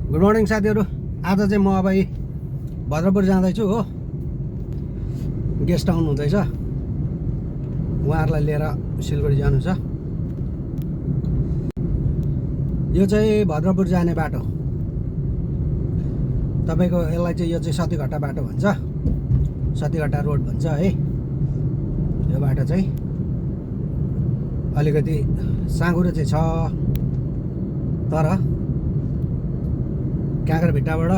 Good morning साथीहरू। आज चाहिँ म अब भद्रपुर जाँदैछु हो। गेस्ट आउनु हुँदैछ, उहाँहरूलाई लिएर सिलगढी जानु छ। यो चाहिँ भद्रपुर जाने बाटो तपाईको। यसलाई चाहिँ यो चाहिँ सतीघट्टा बाटो भन्छ, सतीघट्टा रोड भन्छ है। यो बाटो चाहिँ अलिकति साँघुरो चाहिँ छ, तर काँक्राभिट्टाबाट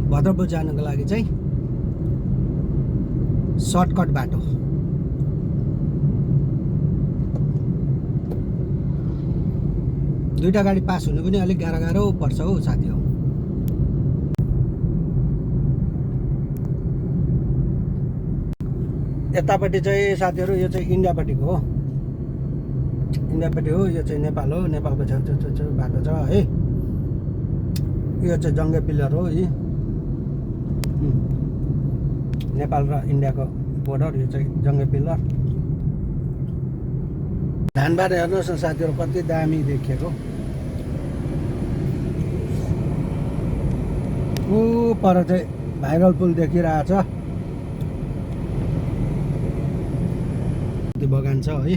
भद्रपुर जानुको लागि चाहिँ सर्टकट बाटो। दुईटा गाडी पास हुनु पनि अलिक गाह्रो पर्छ हौ साथी हो। यतापट्टि चाहिँ साथीहरू यो चाहिँ इन्डियापट्टिको हो, इन्डियापट्टि हो। यो चाहिँ नेपाल हो, नेपालको छेउ बाटो छ है। यो चाहिँ जङ्गे पिलर हो यी, नेपाल र इन्डियाको बोर्डर। यो चाहिँ जङ्गे पिलर। धानबार हेर्नुहोस् न साथीहरू, कति दामी देखिएको। ऊ पर चाहिँ भाइरल पुल देखिरहेछ, बगान छ है।